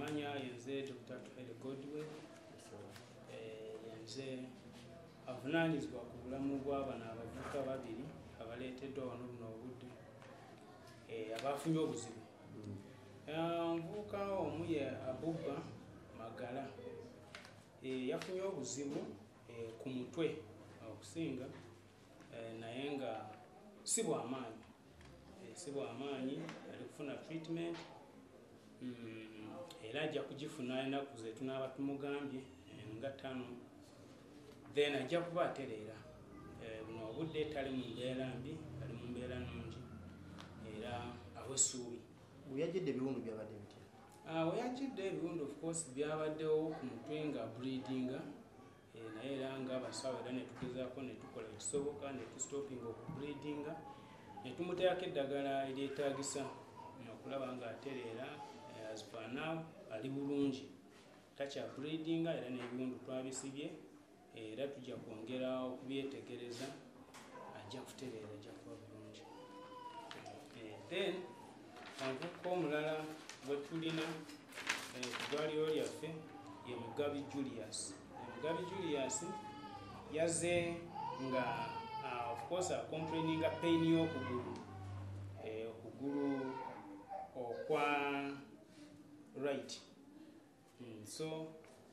Amanya yenze Dr. Tuhaire Godwin, yenze avunaanyizibwa ku bulamu bw'abano abavubuka babiri abaleeteddwa wano buno obudde, abafunye obuzibu. Omuvubuka omu ye Abuba Magala, yafunye obuzibu ku mutwe okusinga, naye nga si bwamaanyi, ali kufuna treatment, era ajja kugifuna ennaku ze tunaaba tumugambye nga 5, then ajja kuba atereera. Buno obudde tali mu mbeera mbi, ali mu mbeera nnungi era awa essuubi. Weyajjidde ebiwundu byabadde bitya? Weyajjidde ebiwundu of course byabaddewo ku mutwe nga bleedinga, naye era nga abasawo era ne tugezaako ne tukola ekisoboka ne tustopinga okubleedinga, ne tumuteerako eddagala eryetaagisa okulaba nga atereera. As per now ali bulungi, takya bleedinga era n'ebiwundu twabisibye, era tujja kwongera okubyetegereza, ajja kutereera, ajja kuba bulungi. Then omuvubuka omulala gwe tulina ku ddwaliro lyaffe ye Mugabi Julius. Mugabi Julius yazze nga of course acomplaininga pain y'okugulu, okugulu okwa right. So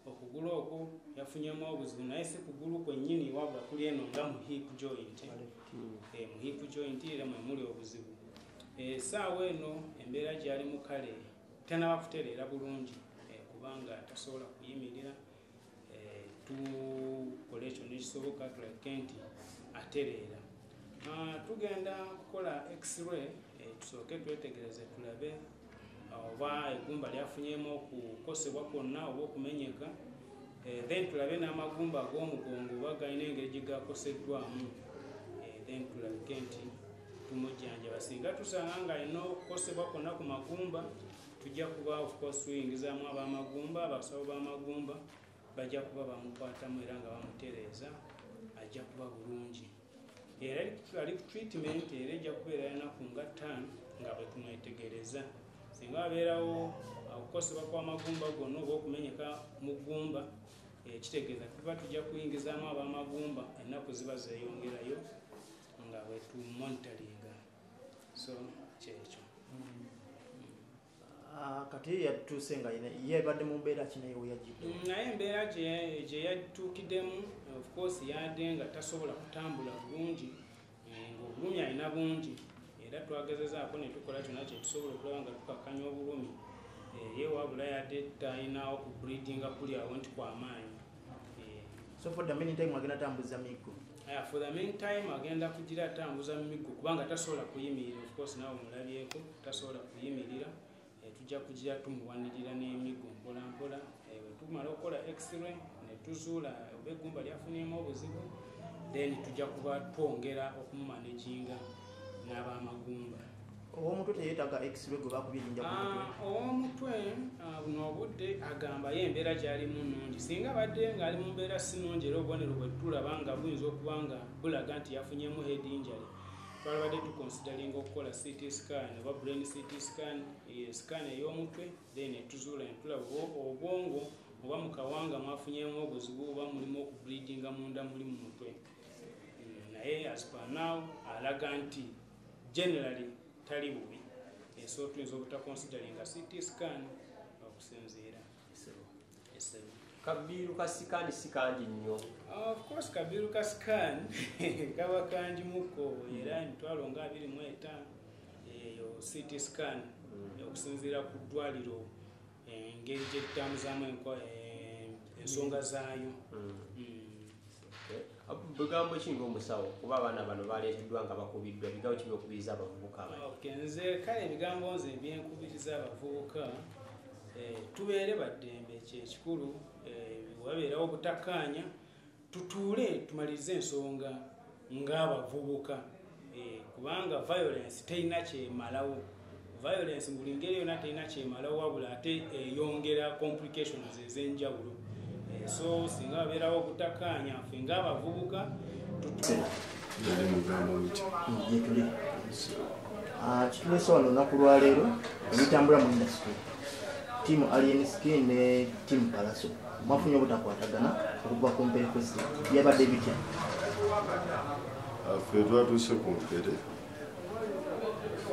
okugulu okwo yafunyemu obuzibu, naye si kugulu kwennyini wabula kuli eno nga mu hip joint, mu hip joint era mwe muli obuzibu. Essaawa eno embeera gy'alimu kale tanaba kutereera bulungi, kubanga tasobola kuyimirira. Tukola ekyo nekisoboka tulabike nti atereera. Tugenda kukola x-ray, tusooke twetegereze tulabe oba eggumba lyafunyemu okukosebwa kwonna oba okumenyeka, then tulabe n'amagumba ag'omugongo oba galina engeri gye gakoseddwamu, then tulabike nti tumujjanjaba. Singa tusanga ng'alina okukosebwa kwonna ku magumba, tujja kuba of course tuyingizaamu ab'amagumba, abasawo b'amagumba bajja kuba bamukwatamu era nga bamutereeza, ajja kuba bulungi. Era ali ku treatment, era ejja kubeera ennaku nga 5 nga bwe tumwetegereza. Singa wabeerawo okukosebwa kw'amagumba gonna oba okumenyeka mu ggumba, kitegeeza tuba tujja kuyingizaamu ab'amagumba, ennaku ziba zeeyongerayo nga bwe tumonitoringa. So kyekyo. Kati yatuuse nga yebadde mu mbeera ki naye weyajjidde? Naye embeera gye yatuukiddemu of course yadde nga tasobola kutambula bulungi, ng'obulumi alina bungi, era twagezezaako ne tukola kyonna kye tusobola okulaba nga tukakkanya obulumi. Ye wabula yadde talinawo ku bleedinga kuli awo nti kwamaanyi. So for the meantime agenda tambuza miggo? For the meantime agenda kugira atambuza miggo kubanga tasobola kuyimirira. Of course naawe omulabyeko tasobola kuyimirira, tujja kugira tumuwanirira n'emiggo mpola mpola. Bwe tumala okukola x-ray ne tuzuula oba eggumba lyafunyemu obuzibu, then tujja kuba twongera okumumanaginga n'ab'amagumba. Ow'omutwe teyeetaaga x-ray gwe bakubye ejjinja ku mutwe? Ow'omutwe buno obudde agamba ye embeera gy'alimu nnungi. Singa abadde ng'ali mu mbeera si nnungi, era obubonero bwe tulaba nga buyinza okuba nga bulaga nti yafunyemu head injury, twalabadde tuconsideringa okukola CT scan oba brain CT scan, scan ey'omutwe, then netuzuula ne tulaba obwongo oba mu kawanga mwafunyemu obuzibu oba mulimu okubleedinga munda muli mu mutwe. Naye as per now alaga nti generally tali bubi, so tuyinza obutaconsideringa CT scan okusinziira. Kabiru ka scan si kangi nnyo? Of course kabiru ka scan kaba kangi muko, era emitwalo nga 25 eyo CT scan, okusinziira ku ddwaliro engeri gye tutambuzaamu ensonga zaayo. Bigambo ki ng'omusawo kuba abaana bano baleeteddwa nga bakubiddwa, bigambo ki by'okubiriza abavubuka abali? Nze kale ebigambo nze byenkubiriza abavubuka, tubeere baddembe, kyekikulu. Wabeerawo obutakkaanya, tutuule tumalirize ensonga ng'abavubuka, kubanga violence terina kyemalawo. Violence mu buli ngeri yonna terina kyemalawo, wabula ate eyongera complications ez'enjawulo. So singa wabeerawo obutakkaanya ffe ng'abavubuka Gyetuli kitulese wano olunaku lwaleero ebitambula mu industry. Team Alien Skin ne Team Palaso mwafunye obutakwatagana okuva ku Mpere Festival, yabadde bitya? Ffe twatuuse ku Mpere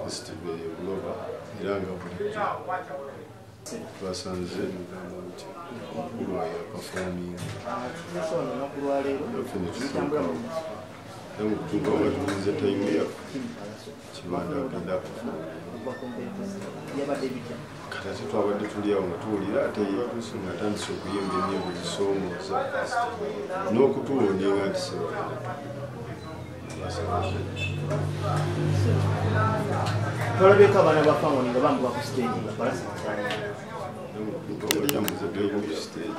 Festival e Buloba era nga bulijjo twasanze mugamba nti omukulu yaperforminga. Olunaku lwaleero Era mu kutuuka nga tulinze tayimu yaffe, Kibanda agenda aperforminga. Kati ate twabadde tuli awo nga tuwulira ate yatuuse nga atandise okuyimba ennyimba ezisoomooza n'okutuwooninga nti sebagenda. Twalabyeko abaana ba Fangoni nga bambuka ku stage nga Palaso akyali.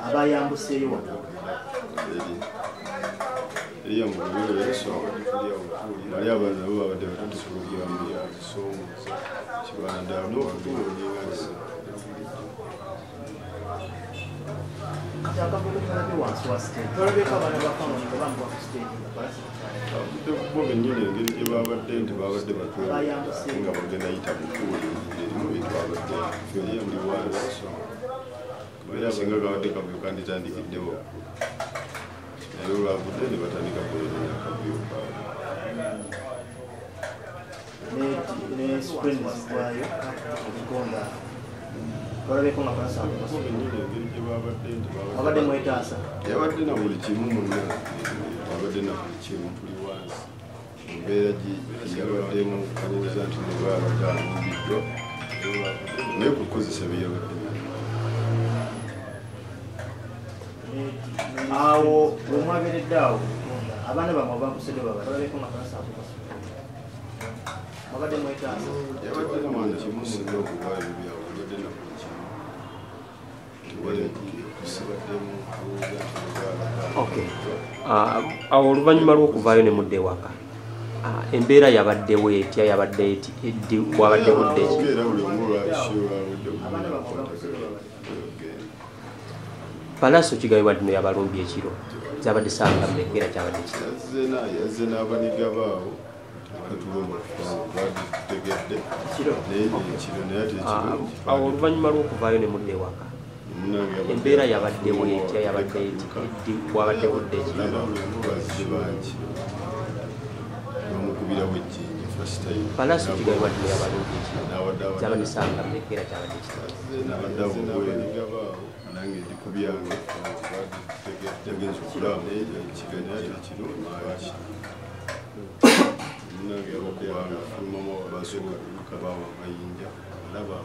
Abayambuseeyo wano. Bali abaana nabo babadde batandise okuyamba ezisoomooza Kibanda n'okutuwooninga nti Kati akavuyo twalabye wansi wa stage. Twalabyeko abaana ba Fangoni nga bambuka ku stage nga Palaso akyali. Abadde bo bennyini engeri gye babadde nti babadde batwewuunya ate nga bagenda yita mu kkubo erimu bye twabadde ffenna tuli wansi. Kubeera singa kabadde kavuyo kanditandikidde waggulu, naye olwavudde ne batandika kuleetera akavuyo kaabwe. Ne screen zigwayo okugonda. Twalabyeko nga Palaso Bo bennyini engeri gye babadde nti babadde mwetaasa. Yabadde na buli kimu munna, abadde na buli kimu tuli wansi. Embeera yabaddemu alowooza nti ne baabadde alumbiddwa, naye kukozesa bye yabadde nabyo. Awo we mwabeeredde awo abaana bammwe abakusedde babadde. Twalabyeko nga Palaso babadde mwetaasa. Yabadde na buli kimu munna okuvaayo byabwe, yabadde na buli kimu. Tewali kusibaddemu alowooza nti ne baabadde Okay. Awo oluvannyuma lw'okuvaayo ne mudda ewaka, embeera yabaddewo etya? Yabadde eti eddi wabadde budde ki? Era buli omu olwawedde omunakwatagana ogenda. Palaso kigambibwa nti no yabalumbye ekiro, zabadde ssaawa nga mmeka era kyabadde ki? Yazze n'abaniga baawo katulumba twatutegedde naye ekiro naye ate ekiro Awo oluvannyuma lw'okuvaayo ne mudda ewaka, embeera yabaddewo etya? Yabadde eti eddi wabadde budde ki? Bazze bangi bamukubirawo ejjinja first time. Palaso kigambibwa nti no yabalumbye ekiro, N'awadde zabadde ssaawa nga mmeka era kyabadde ki? Nabadde awo bweru nange ndi ku byange yagenze okulaba naye ekiro naye ate ekiro mangi munnange yabadde afulumamu basooka kabaawo amayinja alaba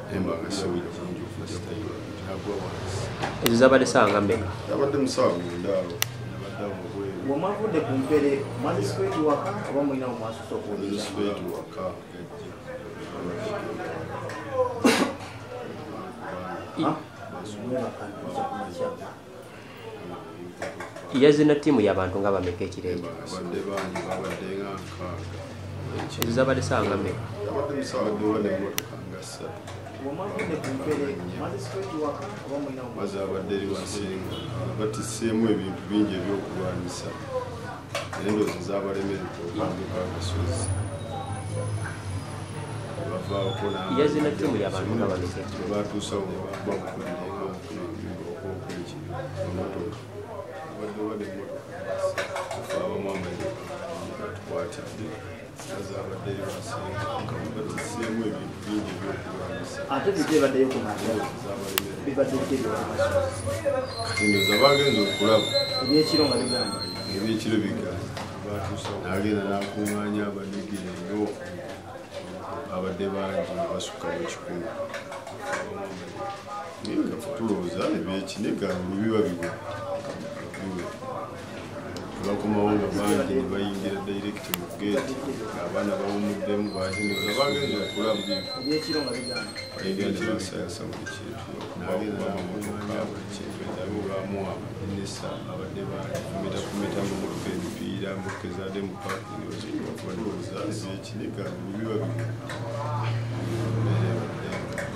nemba nga siwulira bulungi first time nagwa wansi. Ezo zabadde ssaawa nga mmeka? Yabadde musawa mwenda awo nabadde awo bweru. Bwe mwavudde ku Mpere mwaze straight waka oba mulina we mwasusse okuwulira? Straight waka gajja. Yazze na ttiimu y'abantu nga bameka ekiro ekyo? Babadde bangi, babadde nga nkaaga. Ezo zabadde ssaawa nga mmeka? Yabadde musawa wadde n'emmotoka nga ssatu. Bwe mwavudde ku Mpere mwaze straight waka oba mulina we Mazzi abadde eri wansi nga batisseemu ebintu bingi ebyokulwanyisa, naye ndowooza zaabalemeredde okwambuka akasozi. Bavaako Yazze na ttiimu y'abantu nga bameka ekiro ekyo? Batuusawo bamukulira emmotoka. Abadde wadde emmotoka afa abamu amagye batukwatidde. Mazzi abadde eri wansi nga batisseemu ebintu bingi ebyokulwanyisa. Ate biki ebaddeyo ku makya? Bibadde biki ebyokulwanyisa? Kati ndowooza baagenze okulaba Ebyekiro nga bigamba. Ebyekiro bigamba. N'agenda n'akuŋŋaanya abanigira eyo babadde bangi basukka mu 100. Naye nga ffe tulowooza ebyekiniga biba biwedde. Bakomawo nga bangi ne bayingira direct mu gate ng'abaana bawumuddemu bangi ndowooza baagenze okulaba Ebyekiro nga bigamba. bayingira ne basaayasa buli kintu. N'agenda n'akuŋŋaanya buli kintu bamuwa amadinisa abadde bangi fumita mu mmotoka emipiira mmotoka ezaadde mu parking ndowooza ebyekiniga biba biwedde.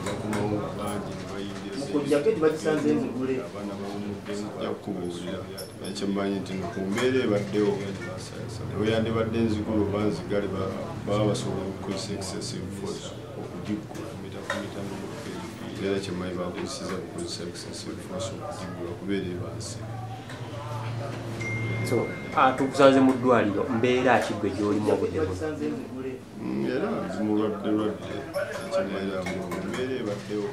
Bakomawo nga bangi ne bayingira Mu kujja gate bagisanze nzigule. Abaana bawumuddemu bajja kukubuulira. Naye kyemmanyi nti no ku mbeera ebaddewo ne bwe yandibadde nzigule oba nzigale baba basobola okukozesa excessive force. okugigula era kyemmanyi bakozesezza kukozesa excessive force okugigula kubeera ebansi. So tukusanze mu ddwaliro, mbeera ki gwe gy'olimu obudde buno? Era ndi mulwadde lwadde ekineera mbeera ebaddewo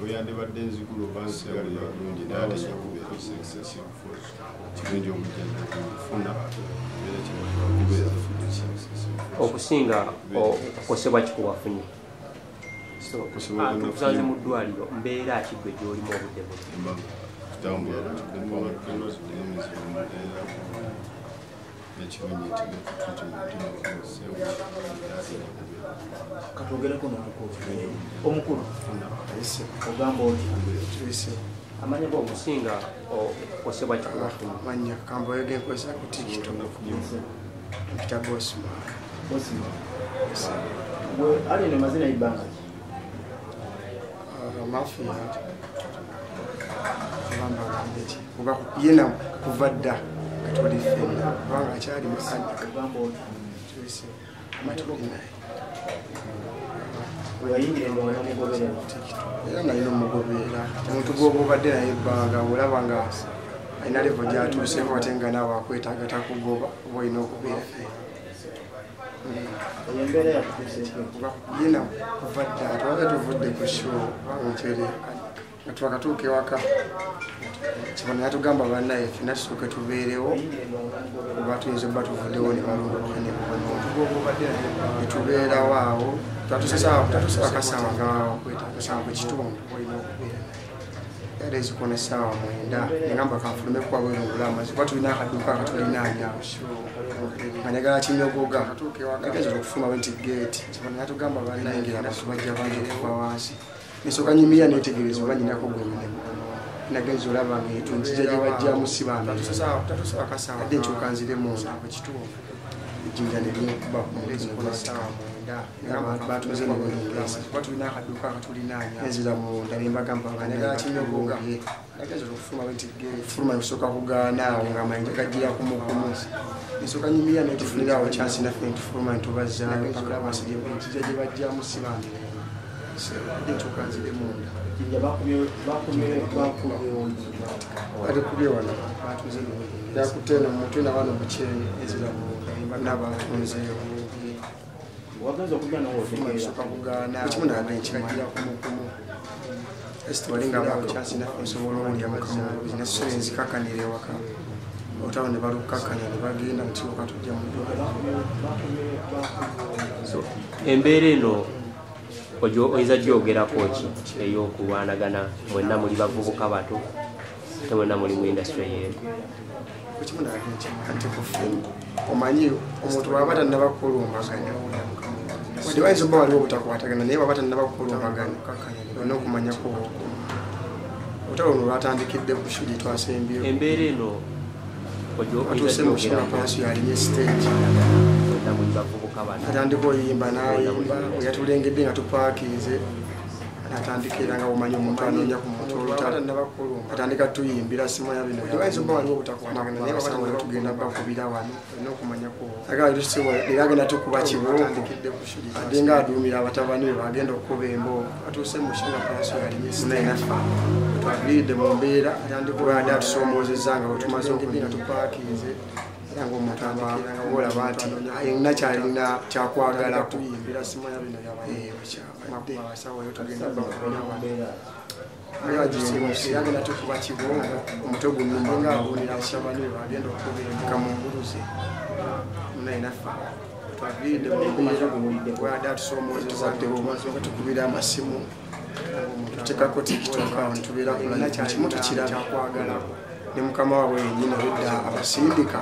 oyandibadde nzigula oba nsigale bulungi naye ate kyakubeera excessive force kirungi obujjanjabi nfuna era kyemmanyi bakubeera okusinga okukosebwa ki kwe wafunye? So tukusanze mu ddwaliro, mbeera ki gwe gy'olimu obudde buno? Kutambula emizibu ekirungi nti treatment. Katwogereko n'omukulu. Omukulu, ogamba otya? Amanya go? Okusinga okukosebwa ki kwe wafunye? Manya kamboyo genkozesa ku TikTok mpita Bosman. Bosman, gwe ali ne mazina ibbanga ki? Mafia abamba agambe ki kuba yena kuva dda nga tuli ffenna kubanga akyali makanika. Ogamba otya? Amatuli naye. Weyayingira endongo n'omugoberera? Era nalina omugoberera. Omuntu gwoba obadde naye ebbanga olaba nga alina level gyatuuseeko ate nga naawe akwetaaga takugoba, oba olina okubeera naye. Eyo embeera yakutuuseeko? Kuba yena kuva dda twabadde tuvudde ku show nkyere nga twakatuuka ewaka kibona yatugamba bannaye ffenna tusooke tubeerewo oba tuyinza obba tuvuddewo ne balumbuka ne bonoona netubeerawo awo twatuuse akasawa nga 7:15 yali ezikona 9:00 negamba kanfulume kuba bwerungula amazzi kuba tulina akaduuka akatulinaanye awo nga njagala kinyogoga nagenza okufuluma bwe nti geeti nayingira abantu bajja bangi okuva wansi nesooka nyimira netegereza oba nyinako gwe mulimu nagenza olaba nga enzija gye bajjamu si bambi adde nkyuka nzire munda ejjinja ne linkuba ku mutwe ne batunze ne bwerungula nenzira munda ne mbagamba fuluma okusooka kugaana awo ng'amayinja gajjira kumukumu nesooka nyimira netufunira awo kyansi naffe netufuluma netubazaayo paka wansi enzija gye bajjamu si bambi adde nkyuka nzire munda. Ejjinja bakubyewo? Alikubye wano yakutte eno mumutwe nawano mukyenyi nabatunzeewo. Wagenza okujja n'owotegeera? Kugaana kimu nabadde nkimanya esiti wali nga kyansi naffe nsobola owulya mukama nasole nzikakanira ewaka olutalo ne balukkakkanya ne bagenda mukibuka tujja mu ddwaliro. So embeera eno oyinza gyogerako ki ey'okulwanagana? Mwenna muli bavubuka bato ate mwenna muli mu industry yeemu. Ekimu nabadde nkimanya nti ku ffe omanyi omuntu bw'aba tannaba kukulumbaganya wadde bayinza obba waliwo obutakwatagana naye bw'aba tannaba kukulumbaganya olina okumanyako obwokuma. Olutalo luno lwatandikidde ku show gye twasembyewo. Embeera eno oyinza atuuse mu show gyogerako? Pallaso yalinye stage. Mwenna muli bavubuka bato. Atandika oyimba n'ayimba weyatulengedde nga tupaakinze natandika era nga bwomanyi omuntu anoonya ku muntu olutalo atandika tuyimbira simanya bino bayinza obba waliwo obutakwatagana naye baba tugenda bakubira wano era agenda tukuba kibooko ate nga aduumira abatabani be bagenda okukuba embooko naye naffe twaviiridde mu mbeera atandika atusomoozezza nga bwetumaze okunyina tupaakinze era ngaomuntu olaba nti alina kyalina kyakwagalako kyabadde Mbeera agenda tukuba kibongo omutwe gunuma nga abuulira abatabani be bagenda okukuba kamunguluze naye naffe twaviiridde mu mbeera wadde atusomoozezza nga tukubira amasimu tutekako TikTok awo netubeera ku live kimu tukiraba ne mukama waabwe yennyini obwedda abasindika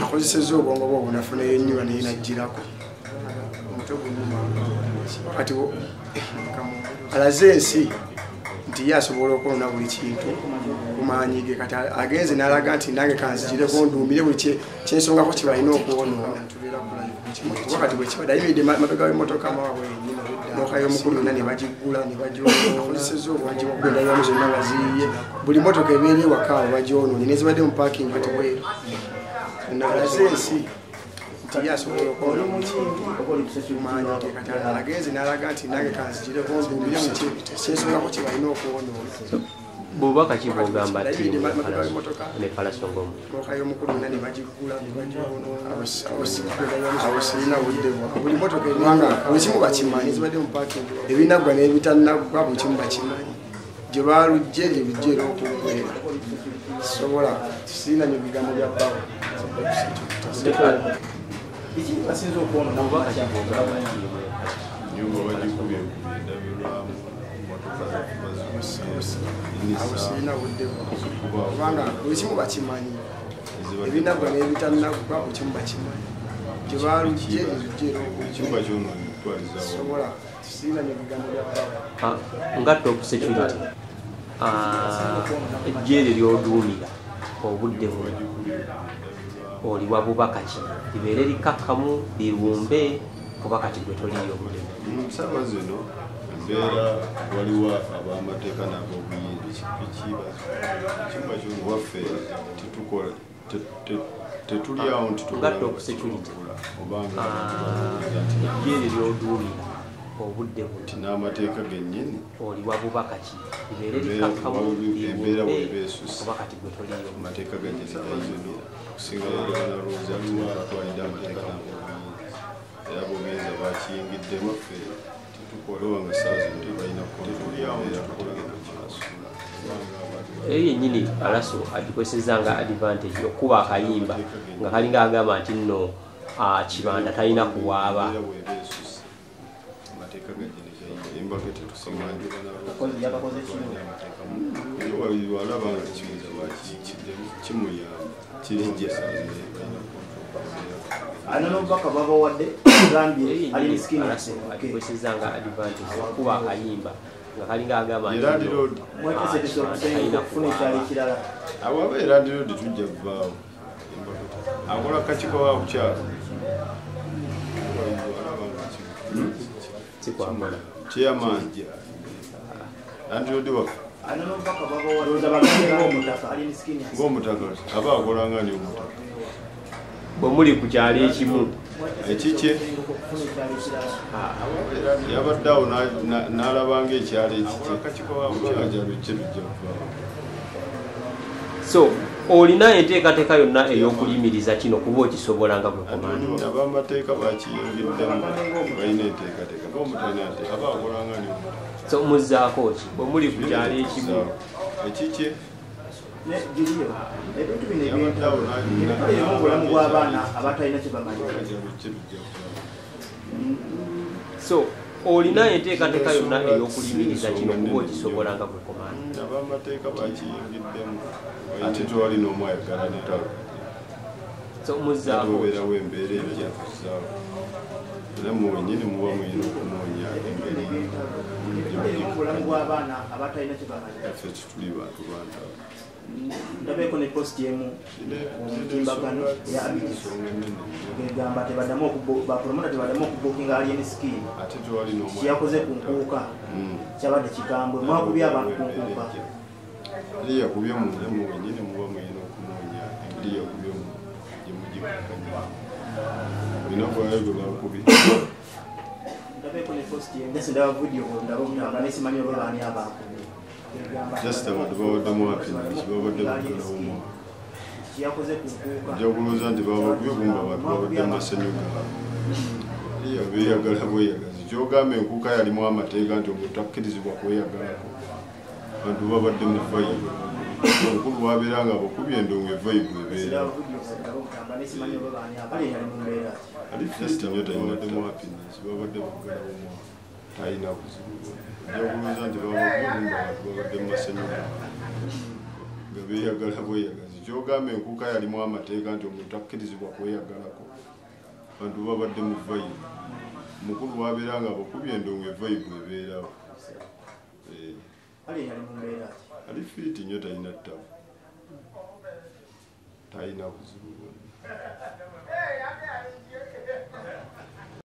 akozesezza obwongo bwe obunafu neyenyuwa naye najjirako kati alaze ensi nti ye asobola okwonona buli kintu ku maanyi ge. Kati agenze n'alaga nti nange kanzigireko nduumire buli kyensongako kyebalina okwonoona kuba kati bwekibadde ayimiridde mabega w'emmotoka motoka y'omukulu yonna ne bagiggula ne bagyonoona zonna baziyiye buli motoka ebeera ewaka awo bagyonoonye nezibadde mu parking kati bweru alaze ensi. Nti ye asobola okukola omumanyi kati agenze n'alaga nti nange kanzigireko nzibire mu kyensongako kye balina okwonoona. Bubaka ki bw'ogamba ttiimu ne Pallaso ng'omu? Mmotoka y'omukulu yonna ne bagigula ne bagyonoona. Awo sirina budde bwa buli mmotoka ebanga buli kimu bakimanyi zibadde mu parking ebinaggwa n'ebitanaggwa buli kimu bakimanyi. Gye balujje gye bijja era okuggwera. Sobola sirina nnyo bigambo bya bbaawe. Bubaka ki bw'ogamba ttiimu Ennyumba bagikubye endabirwamu, mmotoka zaffe Awo sirina budde bwa kubanga buli kimu bakimanyi. Ebinaggwa n'ebitanaggwa buli kimu bakimanyi. Gye balujje gye bijja era ekyumba okuggwera. kyonoonye okutwaliza awamu. Sobola sirina nnyo bigambo bya bbaawe. Nga top security eggye eryo ly'oduumira obudde buno oliwa bubaka ki? Libeere likkakkamu lirumbe kuba kati gwe toliiyo obudde buno. Ssaawa zino embeera waliwo ab'amateeka n'ab'obuyinza ekyumba kyono waffe tetukola tetuli awo nti Nga top security obanga abantu balowooza nti eggye eryo ly'oduumira obudde buno nti n'amateeka gennyini oliwa bubaka ki? Libeere Embeera likkakkamu embeera lirumbe bw'eba esusse kuba kati gwe toliiyo. Amateeka gennyini gayingira okusinga leero banalowooza nti batwalidde amateeka n'ab'obuyinza era ab'obuyinza bakiyingiddemu ffe tetukola oba nga ssaawa zino tebalina tetuli awo nti tukolagana kyasuula Eyo yennyini Pallaso agikozesezza nga advantage okuba akayimba nga kalinga agamba nti nno Kibanda talina kuwaaba. Embeera bw'eba esusse amateeka gennyini gayingira embaga tetusinga walaba nga kiyinza bakiyingiddemu kimuyamba kirijja. Alina n'obubaka bwabawadde gambye Eyo ali yennyini skin Pallaso agikozesezza nga advantage okuba akayimba nga kalinga agamba nti Era nno road mweteeseteese Kibanda okusenguka talina okufuna ekyalo kuwaaba. ekirala. Awaba era road tujja kuvaawo akola kakiiko wa kukyalo. Sikwakola. Chairman landlord waffe Alina n'obubaka bwabawadde olowooza bagambye ng'omutaka ali skin ng'omutaka aba akola nga ni omutaka Bwe muli ku kyalo ekimu ekikye okufuna ekyalo ekirala. Yabadde awo n'alabanga ekyalo ekikye kyalo kye tujja kuvaawo. So olina enteekateeka yonna ey'okuyimiriza kino kuba okisobola nga bwe komanda? Ab'amateeka bakiyingiddemu balina enteekateeka ng'omutaka aba akola nga ni omutaka. So muzzaako ki bwe muli ku kyalo ekimu? Ekikye Ne giriyo ebintu bino ebyentalo ebikoleremu obulamu bw'abaana abatalina kye bamanyi. Kyalo kye tujja kuvaawo. So olina enteekateeka yonna ey'okuyimiriza kino kuba okisobola nga bwe komanda? Ab'amateeka bakiyingiddemu ate tewali n'omu ayagala ntalo. So muzzaako ki? Obeerawo embeera ejja kuzzaawo era mmwe wennyini muba muyina okunoonya engeri Ebikoleremu obulamu bw'abaana abatalina kye bamanyi. Ffe tetuli bantu bantalo. Ndabeeko ne posti emu ku mutimbagano eya Abigis Ensonga ennene egamba tebaddamu bapromota tebaddamu okubuukinga Alien Skin ate tewali n'omu kyeyakoze ku nkuuka kyabadde kikambwe mwakubye abantu ku nkuuka. Eri yakubye munda mmwe wennyini muba muyina okunoonya engeri yakubye mu gye mugikakanya olina gwayo gwe bakubye. Ndabeeko ne posti emu nese ndaba vidiyo ndaba omutamba naye simanyi oba baani abaakubye. Just abantu babaddemu happiness babadde baggalawo omwaka Kyeyakoze ku nkuuka ojja kulowooza nti babakubye kumba abantu babadde mu masanyu gaabwe beeyagala bweyagazi kyogamba enkuuka yalimu amateeka nti omuntu takkirizibwa kweyagalako abantu babadde mu vibe omukulu wabeera nga abakubye endongo evibe ebeera ndaba vidiyo ndaba omutamba naye simanyi oba baani abaali yali mu mbeera ki. Ali just nnyo tabaddemu happiness babadde baggalawo omwaka talina buzibu ojja kulowooza nti babakubye kumba abantu babadde mu masanyu gaabwe nga beeyagala bweyagazi kyogamba enkuuka yalimu amateeka nti omuntu takkirizibwa kweyagalako abantu babadde mu vibe omukulu wabeera nga abakubye endongo evibe ebeerawo. Ali yali mu mbeera ki. Ali fiiti nnyo talina ttabu talina buzibu bwonna.